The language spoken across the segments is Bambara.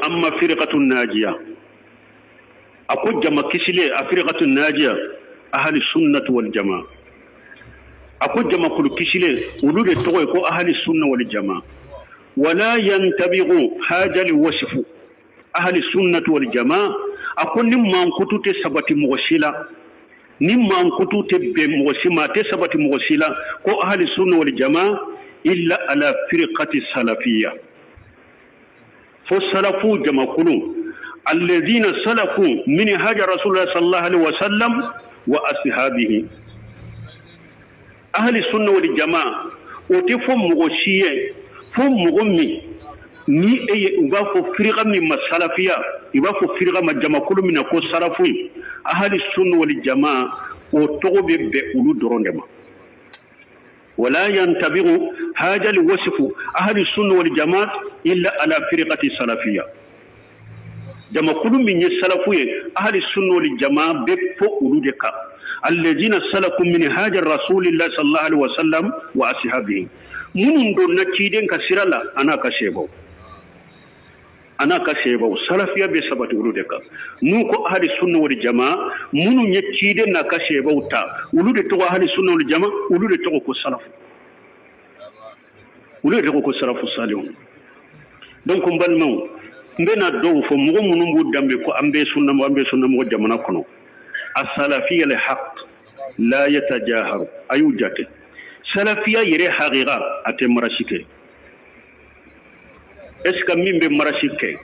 Amma firqatu najiya, a ko jama kisilen, a firqatu najiya ahli sunnati wal jamaa, a ko jamakulu kisilen, olu de tɔgɔ ye ko ahli sunna wal jamaa. Wala yantabiqu hajali wasifu ahli sunnati wal jamaa, a ko ni mankutu tɛ sabati mɔgɔ si la, ni mankutu tɛ bɛn mɔgɔ si ma, a tɛ sabati mɔgɔ si la ko ahli sunna wal jamaa illa ala firqati salafiya, fo salafu jamakulu, alladhina salaku minhaja rasulullah sallallahu alaihi wasallam wa ashabihi. Ahli sunna wal jamaa, o tɛ fɔ mɔgɔ si ye fo mɔgɔ min ni e ye u b'a fɔ firika min ma salafiya, i b'a fɔ firika ma, jamakulu min na ko salafu ye ahli sunna wal jamaa, o tɔgɔ bɛ bɛn olu dɔrɔn de ma. Wala yantabiqu hajali wasifu ahli sunna wal jamaa illa ala firqati salafiya, jamakulu min ye salafu ye, ahli sunna wal jamaa bɛ fɔ olu de kan, alladhina salaku minhaja rasulillah sallallahu alaihi wasallam wa ashabihi, minnu donna ciden ka sira la an'a ka sahabaw, an'a ka sahabaw. Salafiya bɛ sabati olu de kan. N'u ko ahli sunna wal jamaa, minnu ye ciden n'a ka sahabaw ta, olu de tɔgɔ ahli sunna wal jamaa, olu de tɔgɔ ko salafu, olu de tɔgɔ ko salafu salihu. Donc n balimaw, n bɛna dɔw fɔ, mɔgɔ minnu b'u danbe ko an bɛ sunna, an bɛ sunnamɔgɔ jamana kɔnɔ. Asalafiya le haq la yatajaharu, a y'u jate, salafiya yɛrɛ haqiqa, a tɛ marasi kɛ. Est ce que min bɛ marasi kɛ,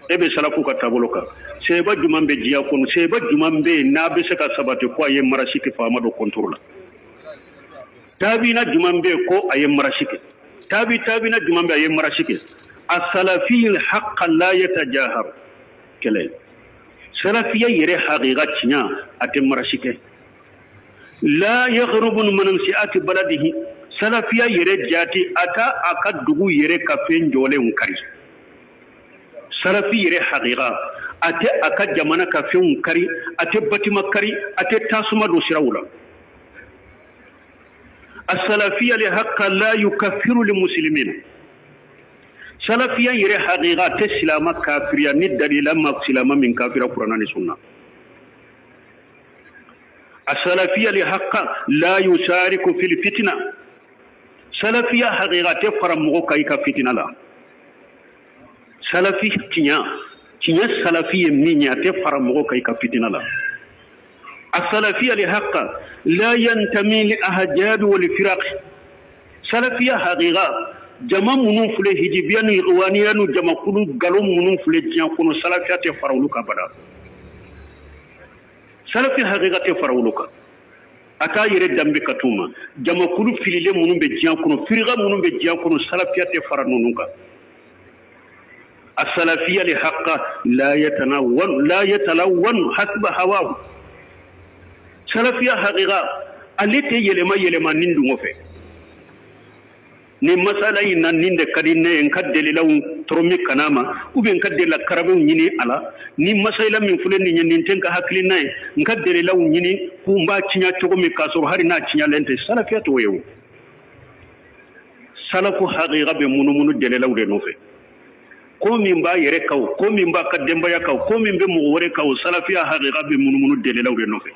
e bɛ salafu ka taabolo kan? Sahaba jumɛn bɛ diɲɛ kɔnɔ, sahaba jumɛn bɛ yen n'a bɛ se ka sabati ko a ye marasi kɛ faama dɔ contre la? Taabina jumɛn bɛ yen ko a ye marasi kɛ? Taabina jumɛn bɛ a ye marasi kɛ? Asalafi haqqa la yatajahar, kɛlɛ salafiya yɛrɛ haqiqa tiɲɛ, a tɛ marasi kɛ. La yakhrubu min munsiati baladihi, salafiya yɛrɛ jati, a ta a ka dugu yɛrɛ ka fɛn jɔlenw kari. Salafi yɛrɛ haqiqa, a tɛ a ka jamana ka fɛnw kari, a tɛ batima kari, a tɛ tasuma don siraw la. Asalafiya le haqqa la yukaffiru li muslimina, salafiya yɛrɛ haqiqa tɛ silama kafiriya ni dalila ma silama min kafira kurana ni sunna. Asalafiya le haqqa la yusariku fil fitina, salafiya haqiqa tɛ fara mɔgɔ kan i ka fitina la. Salafi tiɲɛ tiɲɛ, salafi ye min ye, a tɛ fara mɔgɔ kan i ka fitina la. Asalafiya le haqqa la yantami li ahjabi wal firaq, salafiya haqiqa, jama minnu filɛ, hijibiya ni ikhwaniya ni jamakulu nkalon minnu filɛ diɲɛ kɔnɔ, salafiya tɛ fara olu kan abada. Salafi haqiqa tɛ fara olu kan, a t'a yɛrɛ danbe ka t'u ma. Jamakulu fililen minnu bɛ diɲɛ kɔnɔ, firika minnu bɛ diɲɛ kɔnɔ, salafiya tɛ fara ninnu kan. Asalafiya le haqqa la yatanawwan la yatalawwan hasba hawahu, salafiya haqiqa, ale tɛ yɛlɛma yɛlɛma nin dungo fɛ. Nin masala in na, nin de ka di ne ye, n ka delilaw tɔrɔmi kana ma, ou bien n ka delila karabew ɲini a la. Ni masala min filɛ nin ye, nin tɛ n ka hakilina ye, n ka delilaw ɲini k'u n b'a tiɲɛ cogo min, k'a sɔrɔ hali n'a tiɲɛlen tɛ. Salafiya t'o ye o. Salafu haqiqa bɛ munumunu delilaw de nɔfɛ. Ko min b'a yɛrɛ kan o, ko min b'a ka denbaya kan o, ko min bɛ mɔgɔ wɛrɛ kan o, salafiya haqiqa bɛ munumunu delilaw de nɔfɛ.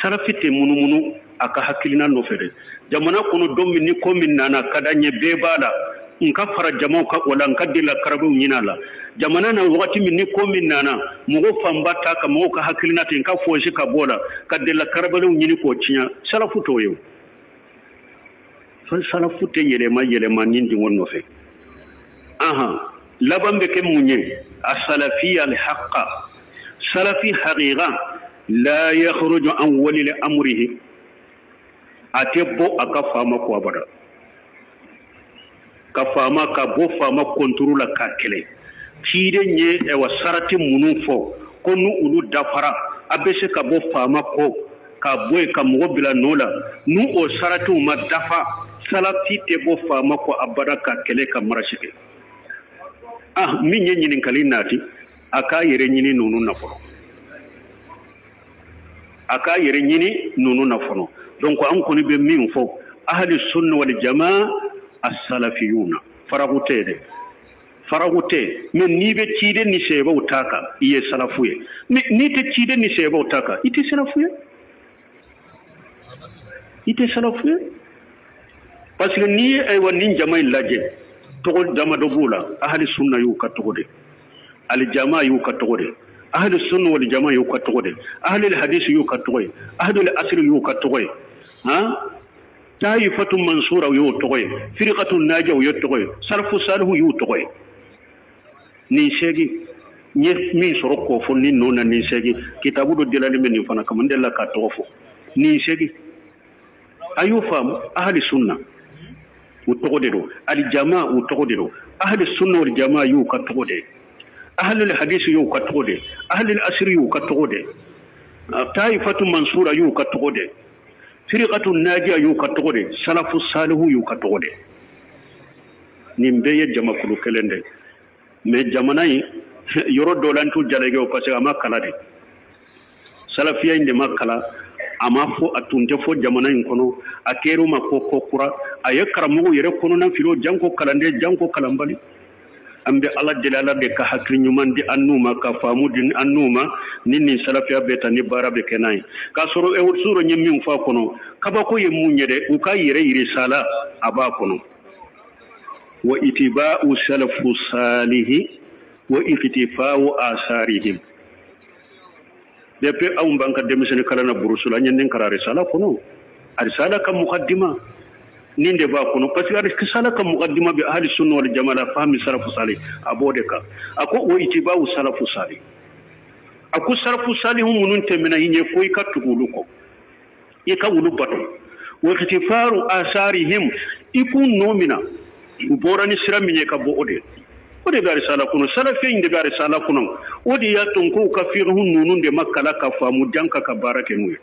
Salafi tɛ munumunu a ka hakilina nɔfɛ dɛ. Jamana kɔnɔ, don min ni ko min nana ka d'an ye, bɛɛ b'a la, n ka fara jamaw kan o la, n ka delila karabew ɲini a la. Jamana na, wagati min ni ko min nana, mɔgɔ fanba ta ka mɔgɔw ka hakilina ten, n ka fosi ka bɔ o la, ka delila karabew ɲini k'o tiɲɛ, salafu t'o ye o. Salafu tɛ yɛlɛma yɛlɛma ni dungɔ nɔfɛ. Ahan, laban bɛ kɛ mun ye? Asalafiya al haqqa, salafi haqiqa la yakhruju an wali amrihi, a tɛ bɔ a ka faama kɔ abada, ka faama ka bɔ faama contre la k'a kɛlɛ. Ciden ye ɛwa sarati minnu fɔ ko n'u olu dafara, a bɛ se ka bɔ faama kɔ ka bɔ yen ka mɔgɔ bila nɔ la, n'u o saratiw ma dafa, salafi tɛ bɔ faama kɔ abada ka kɛlɛ, ka marasi kɛ. Ah, min ye ɲininkali nati, a k'a yɛrɛ ɲini ninnu na fɔlɔ, a k'a yɛrɛ ɲini ninnu na fɔlɔ. Donc an kɔni bɛ min fɔ, ahli sunna wal jamaa as-salafiyuna, faraku tɛ dɛ. Faraku tɛ, mais n'i bɛ ciden ni sahabaw ta kan, i ye salafu ye. Mais n'i tɛ ciden ni sahabaw ta kan, i tɛ salafu ye, i tɛ salafu ye, parce que n'i ye, ayiwa, nin jama in lajɛ, tɔgɔ damadɔ b'u la. Ahali sunna y'u ka tɔgɔ de, alijama y'u ka tɔgɔ de, ahali sunna wal jama y'u ka tɔgɔ de, ahali hadisi y'u ka tɔgɔ ye, ahli asiri y'u ka tɔgɔ ye, han, taifatu mansura y'o tɔgɔ ye, firikatu najiya y'o tɔgɔ ye, salafu salihu y'u tɔgɔ ye. Nin seegin n ye min sɔrɔ k'o fɔ nin nɔ na, nin seegin kitabu dɔ delalen bɛ nin fana kama, n delila k'a tɔgɔ fɔ. Nin seegin, a y'o faamu. Ahali sunna u tɔgɔ de don, alijama u tɔgɔ de don, ahali sunna wal jama y'u ka tɔgɔ de ye, ahlul hadisi y'u ka tɔgɔ de ye, ahlul asiri y'u ka tɔgɔ de ye, taifatu mansura y'u ka tɔgɔ de ye, firikatu najiya y'u ka tɔgɔ de, salafu salihu y'u ka tɔgɔ de. Nin bɛɛ ye jamakulu kelen de. Mais jamana in yɔrɔ dɔ la, n t'u jalaki o, parce que a ma kala de. Salafiya in de ma kala, a ma fɔ, a tun tɛ fɔ jamana in kɔnɔ. A kɛra ma ko ko kura, a ye karamɔgɔw yɛrɛ kɔnɔna fili, janko kalanden, janko kalanbali. An bɛ Ala deli, Ala de ka hakili ɲuman di an n'u ma, ka faamu di an n'u ma, ni nin salafiya bɛ ta, ni baara bɛ kɛ n'a ye. K'a sɔrɔ suro ye min fɔ a kɔnɔ, kabako ye mun ye dɛ? U ka yɛrɛ yirisala a b'a kɔnɔ: wa itiba'u salafu salihi wa iktifa'u asarihim. Depuis anw b'an ka denmisɛnnin kalan na burusu la, an ye nin kalan risala kɔnɔ, arisala ka mukaddima nin de b'a kɔnɔ, parce que arisala ka mukaddima bɛ ahli sunna wal jamaa la fahmi salafu salih, a b'o de kan. A ko wa itiba'u salafu salih, a ko salafu salihu minnu tɛmɛna i ɲɛ, ko i ka tugu olu kɔ, i ka olu bato, wa iktifaru asarihim, i k'u nɔ mina, u bɔra ni sira min ye, ka bɔ o de. O de bɛ arisala kɔnɔ, salafiya in de bɛ arisala kɔnɔ. O de y'a to k'u ka fiqhu ninnu de ma kala ka faamu, janka ka baara kɛ n'u ye.